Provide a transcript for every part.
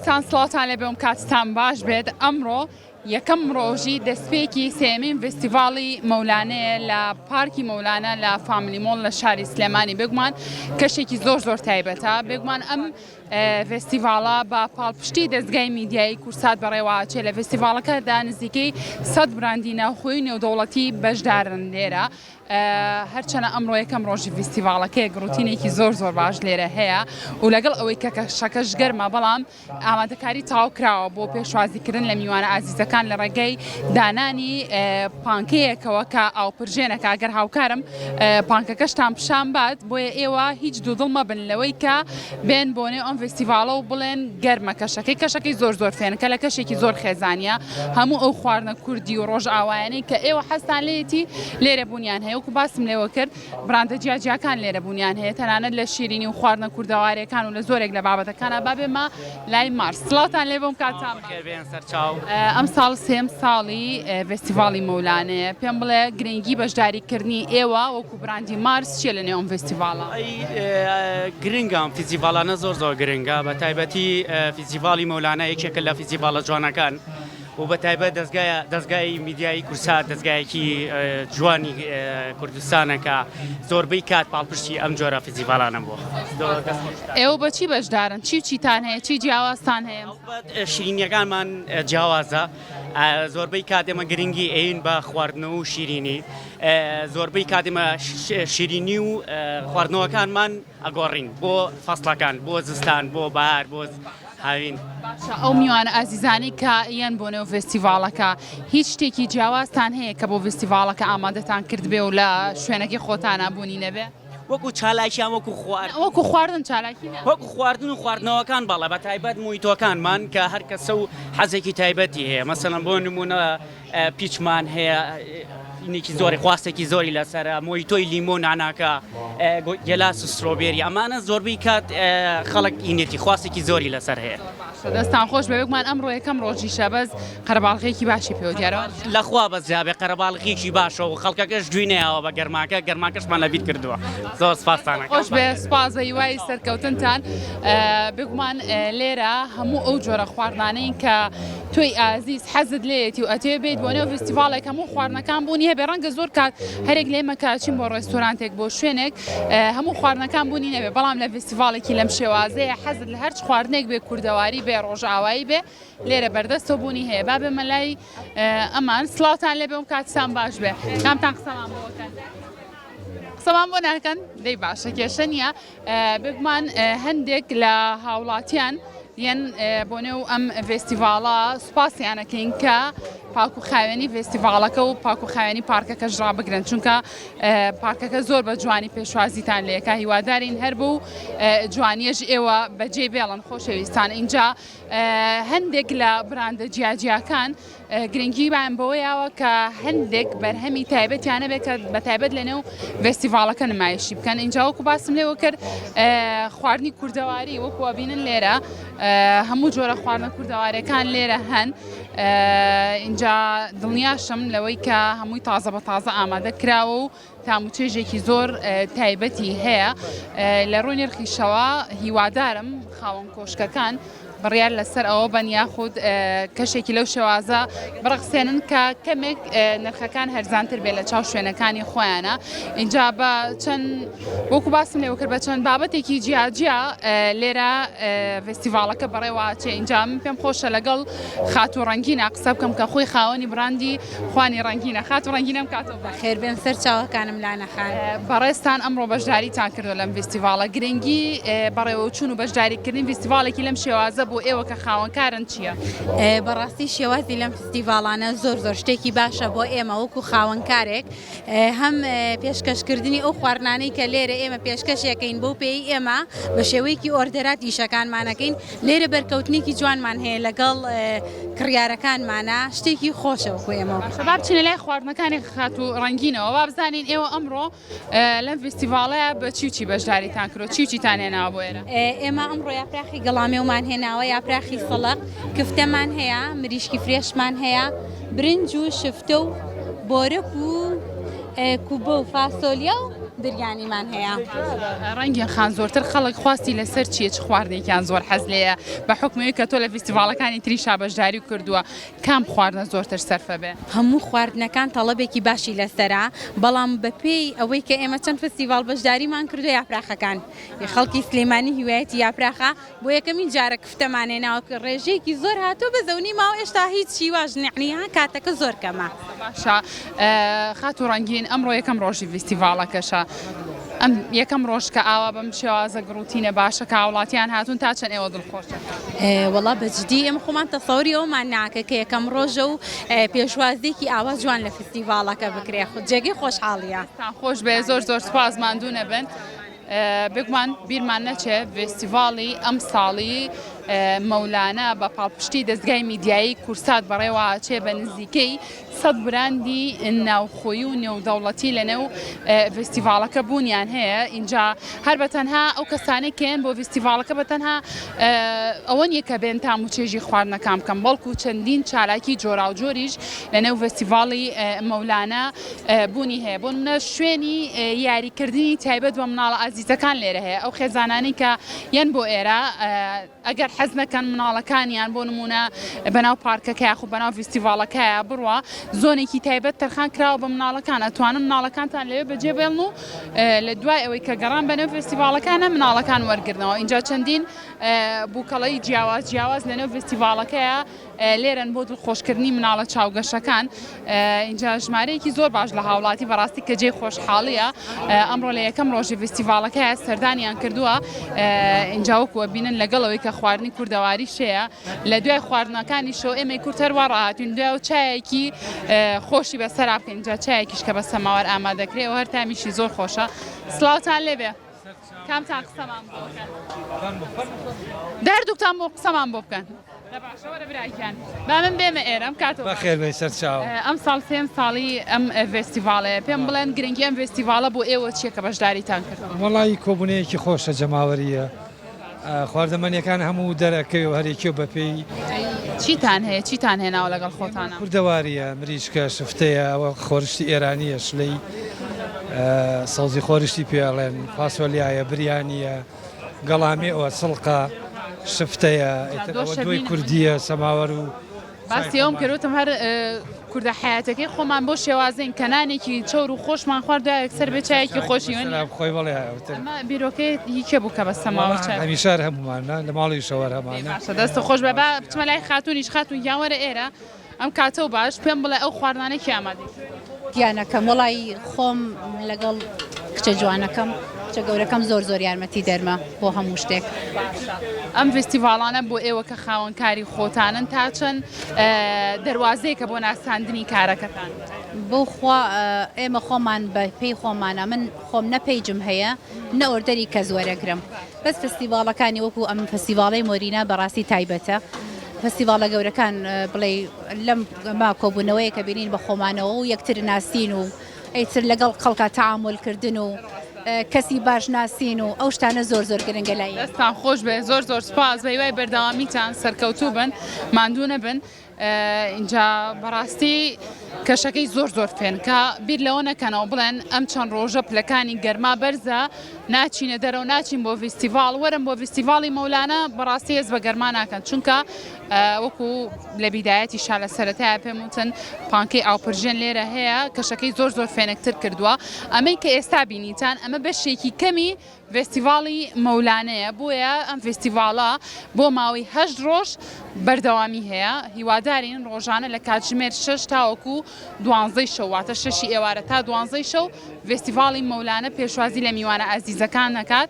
خۆشەویستان سڵاوتان لێبێ و کاتتان باش بێت ئەمڕۆ یەکەم ڕۆژی دەستپێکی سێیەمین ڤستیڤاڵی مەولانەیە لە پارکی مەولانە لە فاملی مۆڵ لە شاری سلێمانی بێگومان کەشێکی زۆر زۆر تایبەتە بێگومان ئەم ڤستیڤاڵە بە پاڵپشتی دەستگای میدیایی کورسات بەڕێوەچێ لە ڤستیڤاڵەکەدا نزیکەی 100 براندی ناوخۆی نێودەوڵەتی بەشدارن لێرە هەرچەنە ئەمڕۆ یەکەم ڕۆژی ڤیستیڤاڵەکەیە گڕوتینێکی زۆر زۆر باش لێرە هەیە و لەگەڵ ئەوەی کە کەشەکەش گەرمە بەڵام ئامادەکاری تەواو کراوە بۆ پێشوازیکردن لە میوانە ئازیزەکان لە ڕێگەی دانانی پانکەیەکەوە کە ئاوپرژێنەکە گەر هاوکارم پانکەکەشتان پیشان بات بۆیە ئێوە هیچ دوودڵ مەبن لەوەی کە بێن بۆ نێو ئەم ڤیستیڤاڵە و بڵێن گەرمە کەشەکەی کەشەکەی زۆر زۆر فێنکە لە کەشێکی زۆر خێزانیە هەموو ئەو خواردنە کوردی و ڕۆژئاوایانەی کە ئێوە حەزتان لێیەتی لێرە بوونیان هەیە وەکو باسم لێوە کرد براندە جیاجیاکان لێرە بوونیان هەیە تەنانەت لە شیرینی و خواردنە کوردەوارێکان و لە زۆرێک لە بابەتەکانە با بێمە لای مارس سڵاوتان لێ بۆم کاتان ئەمساڵ سێم ساڵی ڤستیڤاڵی مەولانەیە پێم بڵێ گرنگی بەشداریکردنی ئێوە وەکو براندی مارس چیە لە نێو ئەم ڤستیڤاڵە؟ گرنگە ئەم فیستیڤاڵانە زۆر زۆر گرنگە بە تایبەتی فیستیڤاڵی مەولانا یەکێکە لە فیستیڤاڵە جوانەکان و بە تایبەت دەزگای دەزگای میدیایی کورسات دەزگایەکی جوانی کوردستانە کە زۆربەی کات پاڵپشتی ئەم جۆرە فیستیڤاڵانە بووە. ئێوە بە چی بەشدارن؟ چی و چیتان هەیە؟ چی جیاوازتان هەیە؟ شیرینیەکانمان جیاوازە زۆربەی کات ئێمە گرنگی ئەین بە خواردنەوە و شیرینی زۆربەی کات ئێمە شیرینی و خواردنەوەکانمان ئەگۆڕین بۆ فەسڵەکان بۆ زستان بۆ بەهار بۆ هاوین. باشە ئەو میوانە ئازیزانەی کە یەن بۆ نێو ڤێستیڤاڵەکە هیچ شتێکی جیاوازتان هەیە کە بۆ ڤێستیڤاڵەکە ئامادەتان کردبێ و لە شوێنەکەی خۆتانا بوونی نەبێ؟ وەکو چالاکیان وەکو خواردن؟ وەکو خواردن چالاکی نا. وەکو خواردن و خواردنەوەکان بەڵێ بە تایبەت مۆیتۆکانمان کە هەر کەسە و حەزێکی تایبەتی هەیە مەسەلەن بۆ نموونە پیچمان هەیە اینێکی زۆری خواستێکی زۆری لەسەرە مۆیتۆی لیمۆ ناناکە گێلاس و strawberry ئەمانە زۆربەی کات خەڵک ئینێتی خواستێکی زۆری لەسەر هەیە. دەستان خۆش بێ بێگومان ئەمڕۆ یەکەم ڕۆژیشە بەس قەرەباڵغیەکی باشی پێوە دیارە. لەخوا بەزیابێ قەرەباڵغیەکی باشە و خەڵکەکەش گوێی نەیاوە بە گەرماکە گەرماکەشمان لەبیر کردووە زۆر سپاستان ئەکەم. خۆش بێ سپاس بە هیوای سەرکەوتنتان بێگومان لێرە هەموو ئەو جۆرە خواردنانەی کە تۆی ئازیز حەزت لێیەتی و ئەتەوێ بێیت بۆ نێو ڤیستیڤاڵێک هەموو خواردنەکان بوونی هەبێ ڕەنگە زۆر کات هەرێک لێمە کە ئەچین بۆ ڕێستۆرانتێک بۆ شوێنێک هەموو خواردنەکان بوونی نەبێ بەڵام لە ڤیستیڤاڵێکی لەم شێوازەیە حەزت لە هەرچ خواردنێک بێ کوردەواری بێ ڕۆژئاوایی بێ لێرە بەردەستەوە بوونی هەیە با بێمە لای ئەمان سڵاوتان لێبێ و کاتتان باش بێ کامتان قسەمان بۆ بکەن قسەمان بۆ ناکەن دەی باشە کێشە نییە بێگومان هەندێک لە هاوڵاتیان یەن بۆ نێو ئەم ڤێستیڤاڵە سوپاسیانەکەین کە پاک و خاوێنی ڤێستیڤاڵەکە و پاک و خاوێنی پارکەکەش ڕابگرن چونکە پارکەکە زۆر بە جوانی پێشوازیتان لەکە هیوادارین هەر بوو جوانیەش ئێوە بەجێ بێڵن خۆشەویستان اینجا هەندێک لە براندە جیاجیاکان گرنگیمان بەوە یاوە کە هەندێک بەرهەمی تایبەتیان هەبێت کە بە تایبەت لەنێو ڤێستیڤاڵەکە نمایشی بکەن اینجا وەکو باسم لێوە کرد خواردنی کوردەواری وەکو ئەبینن لێرە هەموو جۆرە خواردنە کوردەوارەکان لێرە هەن اینجا دڵنیاشم لەوەی کە هەمووی تازە بە تازە ئامادە کراوە و تام و چێژێکی زۆر تایبەتی هەیە لە ڕووی نرخیشەوە هیوادارم خاوەن کۆشکەکان بڕیار لەسەر ئەوە بن یاخود کەشێکی لەو شێوازە بڕەخسێنن کە کەمێک نرخەکان هەرزانتر بێت لە چاو شوێنەکانی خۆیانە اینجا بە چەند وەکو باسم لێوە کرد بە چەند بابەتێکی جیاجیا لێرە ڤستیڤاڵەکە بەڕێوەچێ اینجا من پێم خۆشە لەگەڵ خاتوو ڕەنگینە قسە بکەم کە خۆی خاوەنی براندی خوانی ڕەنگینە خاتوو ڕەنگینەم کاتەوە بەخێر بێن سەر چاوەکانم لانە خان. بەڕێزتان ئەمڕۆ بەشداریتان کردوە لەم ڤیستیڤاڵە گرنگی بەڕێوەچوون و بەشداریکردنی ڤیستیڤاڵێکی لەم شێوازە بۆ ئێوە کە خاوەنکارن چییە؟ بەڕاستی شێوازی لەم فستیڤاڵانە زۆر زۆر شتێکی باشە بۆ ئێمە وەکو خاوەنکارێک هەم پێشکەشکردنی ئەو خواردنانەی کە لێرە ئێمە پێشکەشێکەین بەو پێی ئێمە بە شێوەیەکی ئۆردەرات ئیشەکانمانەکەین لێرە بەرکەوتنێکی جوانمان هەیە لەگەڵ کڕیارەکانمانا شتێکی خۆشە وەکو ئێمە. باشە با بچینە لای خواردنەکانی خاتوو ڕەنگینەوە با بزانین ئێوە ئەمڕۆ لەم ڤیستیڤاڵەیە بە چی و چی بەشداریتان کردووە چی و چیتان هێناوە بۆ ئێرە؟ ئێمە ئەمڕۆ یاپراخی گەڵامێومان هێناوە یاپراخی سەڵق کفتەمان هەیە مریشکی fresh مان هەیە برنج و شفتە و بۆرەک و کوبە و فاسۆلیا و. بریانیمان هەیە. ڕەنگین خان زۆرتر خەڵک خواستی لەسەر چیە چ خواردنێکیان زۆر حەز لێیە بە حوکمی ئەوەی کە تۆ لە ڤیستیڤاڵەکانی تریشا بەشداری کردووە کام خواردنە زۆرتر سەرفە بێ؟ هەموو خواردنەکان تەڵەبێکی باشی لەسەرە بەڵام بەپێی ئەوەی کە ئێمە چەند فستیڤاڵ بەشداریمان کردووە یاپراخەکان خەڵکی سلێمانی هیوایەتی یاپراخە بۆ یەکەمین جارە کفتەمان هێناوە کە ڕێژەیەکی زۆر هاتووە بەس ئەونی ماوە ئێشتا هیچ شی واش نیە یەعنی ها کاتەکە زۆر کەمە. باشە خاتوو ڕەنگین ئەمڕۆ یەکەم ڕۆژی ڤیستیڤاڵەکەشە ئەم یەکەم ڕۆژ کە ئاوا بەم شێوازە گڕوتینە باشە کە هاوڵاتیان هاتوون تا چەند ئێوە دڵخۆشن؟ وەڵا بە جدی ئێمە خۆمان تەسەوری ئەومان ناکە کە یەکەم ڕۆژە و پێشوازیەکی ئاوا جوان لە فستیڤاڵەکە بکرێ جێگەی خۆشحاڵیە. دەستتان خۆش بێ زۆر زۆر سوپاس ماندوو نەبن. بێگومان بیرمان نەچێ ڤێستیڤاڵی ئەمساڵی مەولانا بە پاڵپشتی دەزگای میدیایی کورسات بەڕێوەچێ بە نزیکەی سەد براندی ناوخۆیی و نێودەوڵەتی لەنێو ڤێستیڤاڵەکە بوونیان هەیە ئینجا هەر بە تەنها ئەو کەسانەی کە یەن بۆ ڤێستیڤاڵەکە بە تەنها ئەوە نییە کە بێن تام و چێژی خواردنەکان بکەن بەڵکو چەندین چالاکی جۆراوجۆریش لەنێو ڤێستیڤاڵی مەولانا بوونی هەیە بۆ نمونە شوێنی یاریکردنی تایبەت بە مناڵە ئازیزەکان لێرە هەیە ئەو خێزانانی کە یەن بۆ ئێرە ئەگەر حەز نەکەن مناڵەکانیان بۆ نمونە بەناو پارکەکە یاخود بەناو ڤیستیڤاڵەکەیە بڕوا زۆنێکی تایبەت تەرخان کراوە بە مناڵەکان ئەتوانن مناڵەکانتان لەوێ بەجێ بێڵن و لە دوای ئەوەی کە گەڕان بەنێو فێستیڤاڵەکانە مناڵەکان وەرگرنەوە ئینجا چەندین بووکەڵەی جیاواز جیاواز لەنێو ڤیستیڤاڵەکەیە لێرەن بۆ دڵخۆشکردنی مناڵە چاوگەشەکان ئینجا ژمارەیەکی زۆر باش لە هاوڵاتی بەڕاستی کە جێی خۆشحاڵیە ئەمڕۆ لە یەکەم ڕۆژی ڤیستیڤاڵەکە سەردانیان کردووە ئینجا وەکو ئەبینن لەگەڵ ئەوەی کە خواردنی کوردەواری شەیە لە دوای خواردنەکانی شەو ئێمەی کورد هەروا ڕاهاتوین دوای و چایەکی خۆشی بەسەرا بکەین جا چایەکیش کە بە سەماوەر ئامادەکرێ و هەر تامیشی زۆر خۆشە سڵاوتان لێبێ. کامتان قسەمان بۆ بکەن دەردووکتان بۆ قسەمان بۆ بکەن باشە وەرە براگیان با من بێمە ئێرە ئەم کاتەوە بەخێر بێی سەرچاو ئەم ساڵ سێم ساڵی ئەم ڤێستیڤاڵەیە پێم بڵێن گرنگی ئەم ڤێستیڤاڵە بۆ ئێوە چییە کە بەشداریتان کرد وەڵی کۆبوونەیەکی خۆشە جەماوەریە خواردەمەنیەکان هەموو دەرەکەوێ و هەرێکیە بەپێی چیتان هەیە چیتان هێناوە لەگەڵ خۆتانە؟ کوردەواریە مریشکە شفتەیە ئەوە خۆرشتی ئێرانیە شلەی سەوزی خۆرشتی پێ ئەڵێن فاسۆلیایە بریانیە گەڵامێ ئەوە سڵقە شفتەیە ئیتر ئەوە دۆی کوردیە سەماوەر و باسی ئەوم کرد وتم هەر کوردە حەیاتەکەی خۆمان بۆ شێوازین کە نانێکی چەور و خۆشمان خوارد دوای یەکسەر بێ چایەکی خۆشی وەنیە؟ خۆی بەڵێ ئەوتر. ئەمە بیرۆکەی هی کێ بوو کە بە سەماوەر چای هەمیشە هەر هەموومانە لە ماڵیشەوە هەر هەمانە. باشە دەستت خۆش بێ با بچمە لای خاتوونیش خاتوون گیان وەرە ئێرە ئەم کاتەو باش پێم بڵێ ئەو خواردنانەی کێ ئامادەی کردووە؟ گیانەکەم وەڵای خۆم لەگەڵ کچە جوانەکەم کچە گەورەکەم زۆر زۆر یارمەتی دەرمە بۆ هەموو شتێک. باشە ئەم ڤیستیڤاڵانە بۆ ئێوە کە خاوەن کاری خۆتانن تا چەند دەروازەیەکە بۆ ناساندنی کارەکەتان؟ بۆ خوا ئێمە خۆمان بە پێی خۆمانە من خۆم نە page م هەیە نە order ی کەس وەرەگرم بەس فستیڤاڵەکانی وەکو ئەم فستیڤاڵەی مۆرینا بەڕاستی تایبەتە فستیڤاڵە گەورەکان بڵێ لەم ما کۆبوونەوەیە کە بینین بە خۆمانەوە و یەکتر ناسین و ئیتر لەگەڵ خەڵکا تەعامول کردن و کەسی باش ناسین و ئەو شتانە زۆر زۆر گرنگە لای. دەستتان خۆش بێ زۆر زۆر سوپاس بە هیوای بەردەوامیتان سەرکەوتوو بن ماندوو نەبن ئینجا بەڕاستی کەشەکەی زۆر زۆر فێنکە بیر لەوە نەکەنەوە بڵێن ئەم چەند ڕۆژە پلەکانی گەرما بەرزە ناچینە دەرەوە ناچین بۆ ڤیستیڤاڵ وەرن بۆ ڤیستیڤاڵی مەولانا بەڕاستی هەست بە گەرما ناکەن چونکە وەکو لە بیدایەتیشا لە سەرەتایە پێم وتن پانکەی ئاوپرژێن لێرە هەیە کەشەکەی زۆر زۆر فێنکتر کردووە ئەمەی کە ئێستا بینیتان ئەمە بەشێکی کەمی ڤێستیڤاڵی مەولانەیە بۆیە ئەم ڤێستیڤاڵە بۆ ماوەی هەشت ڕۆژ بەردەوامی هەیە هیوادارین ڕۆژانە لە کاتژمێر شەش تاوەکو دوانزەی شەو واتە شەشی ئێوارە تا دوانزەی شەو ڤێستیڤاڵی مەولانە پێشوازی لە میوانە ئازیزەکان دەکات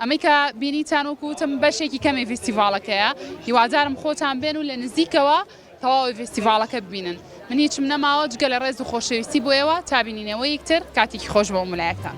ئەمەی کە بینیتان وەکو وتم بەشێکی کەمی ڤیستیڤاڵەکەیە هیوادارم خۆتان بێن و لە نزیکەوە تەواوی ڤیستیڤاڵەکە ببینن من هیچم نەماوە جگە لە ڕێز و خۆشەویستی بۆ ئێوە تا بینینەوەی یەکتر کاتێکی خۆش بۆ هەموو لایەکتان.